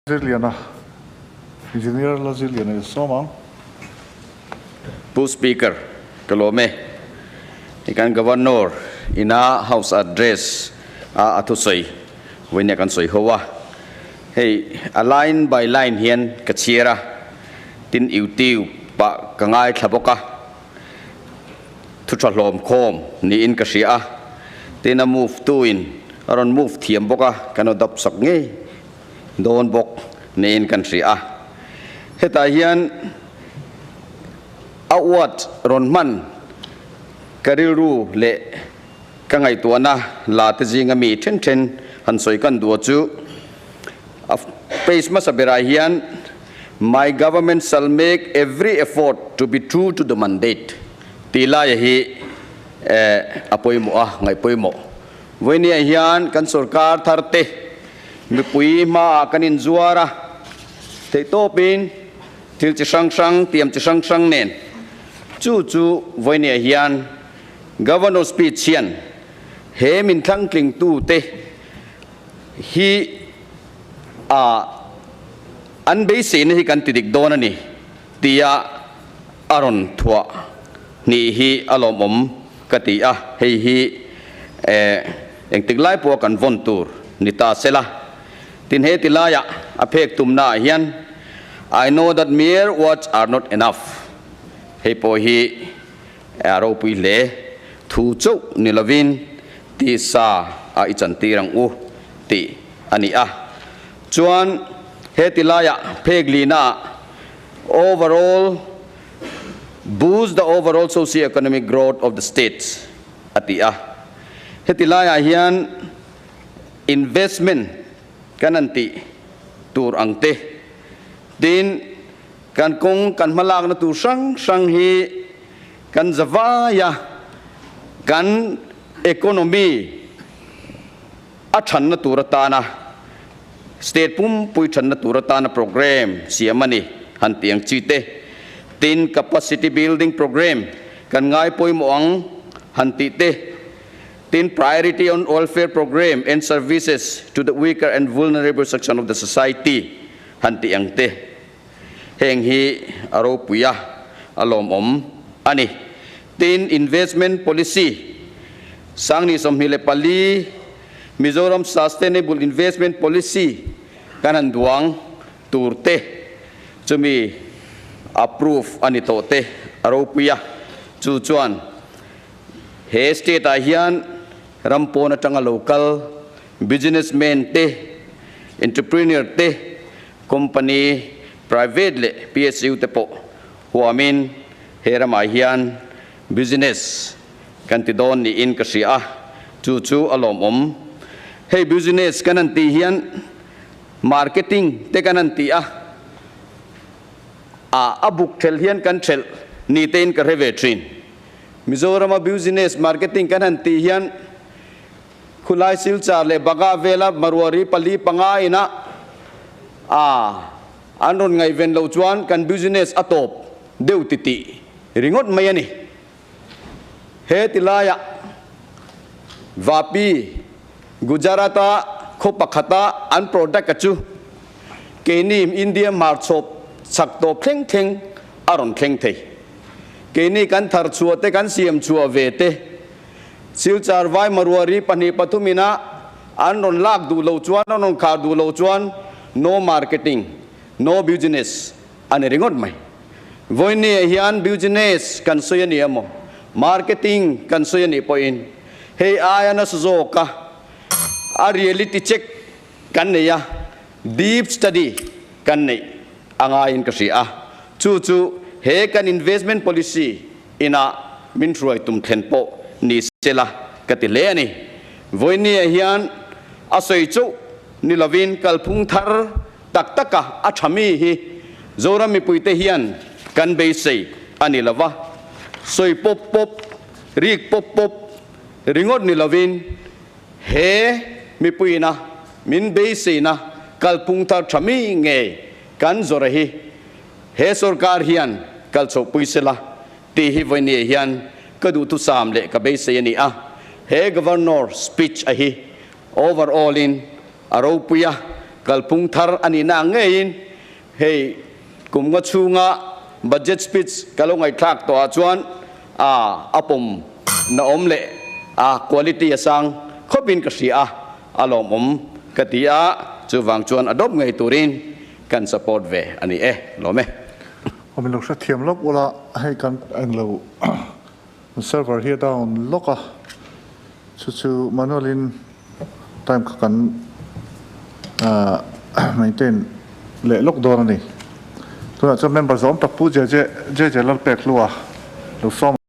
Zirliana, Engineer la Zirliana i sawm ang. Pu Speaker, ka lawm e. Hei kan Governor ina House Address a a thusawi vawinia kan sawi ho a. Hei a line by line hian ka chhiar a, tin YouTube ah ka ngaithla bawk a, thu tha hlawm khawm niin ka hria a. Tin a move tu in a rawn move thiam bawk a, kan adopt sak ngei dawn bawk niin kan hria a. Hetah hian a uat rawn hman ka rilru leh ka ngaihtuahna la te zinga mi then then han sawi kan duh chu a page hmasa berah hian My government shall make every effort to be true to the mandate tih laia hi a pawimawh a, ngaih pawimawh. Vawinia hian kan sorkar thar te mipui hmaah kan inzuar a, theihtawpin thil chi hrang hrang, tiam chi hrang hrang nen chu chu vawinia hian Governor speech hian he min thlangtlingtu te hi a an beiseina hi kan ti dik dawn a ni tia a rawn thuah hnih hi a lawmawm ka ti a, hei hi engtik lai pawha kan vawn tur ni ta se la. Tin he ti laiah a phek tumna ah hian I know that mere words are not enough hei pawh hi a ropui hle thu chauh ni lovin tisa a i chantir ang u tih a ni a. Chuan he ti laiah phek lina ah Overall boost the overall socio-economic growth of the state a ti a. Heti laiah hian investment kan han tih tur ang te, tin kan kawng kan hmalakna tur hrang hrang hi kan zavaia kan economy a thanna tur atana State pumpui thanna tur atana programme siam a ni han tih ang chi te, tin capacity building programme kan ngai pawimawh ang han tih te, tin priority on welfare programme and services to the weaker and vulnerable section of the society han tih ang te. Heng hi a ropui a, a lawmawm a ni. Tin investment policy Sangni 24 Mizoram Sustainable Investment Policy kan han duang tur te chumi approve a ni tawh te a ropui a, chu chuan he state ah hian ram pawn atanga lo kal businessman te, entrepreneur te, company private leh PSU te pawh huamin he ramah hian business Kan ti dawn niin ka hria a, chu chu a lawmawm. Hei business kan han tih hian marketing te kan han ti a, a a buk thelh hian kan thelh ni tein ka hre ve thin. Mizorama business marketing kan han tih hian khulai Silchar leh Baga vela Maruari pali panga ina a an rawn ngaihven loh chuan kan business a tawp deuh titih ringawt mai a ni. He ti laiah Vapi, Gujarat-a khaw pakhata an product-a chu keini India hmarchhawp chak tawp thleng thleng a rawn thleng thei. Keini kan thar chhuah te kan siam chhuah ve te Silchar vai Maruari pahnih pathum ina an rawn lak duh lo chuan an rawn khar duh lo chuan no marketing, no business a ni ringawt mai. Vawinia hian business kan sawi a ni emaw, marketing kan sawi a nih pawhin hei aia nasa zawka a reality check kan nei a, deep study kan neih a ngaiin ka hria a. Chu chu he kan investment policy ina min hruai tum thlen pawh ni sela ka ti hle a ni. Vawinia hian a sawi chauh ni lovin kalphung thar Tak taka a tha mi hi Zoram mipuite hian kan beisei a ni lo va, sawi pawp pawp, rik pawp pawp ringawt ni lovin he mipuiina min beiseina kalphung thar tha mi ngei kan zawrh hi he sorkar hian kal chhohpui sela tih hi vawinia hian ka duhthusam leh ka beisei a ni a, he Governor speech a hi overall in a ropui a. Kalphung thar a nihna ang ngeiin hei kum nga chhunga budget speech ka lo ngaihthlak tawhah chuan a a pawm na awm leh a quality a sang khawpin ka hria a, a lawmawm ka ti a, chuvang chuan adopt ngei turin kan support ve a ni e, lawm e. Awm in lo hrethiam lawk ula, hei kan englo server hi a down lawk a, chu chu manual in time kha kan maintain leh lawk dawn a ni. Tunah chuan member zawm tak Pu JJ Lalpek Hlua lo sawm.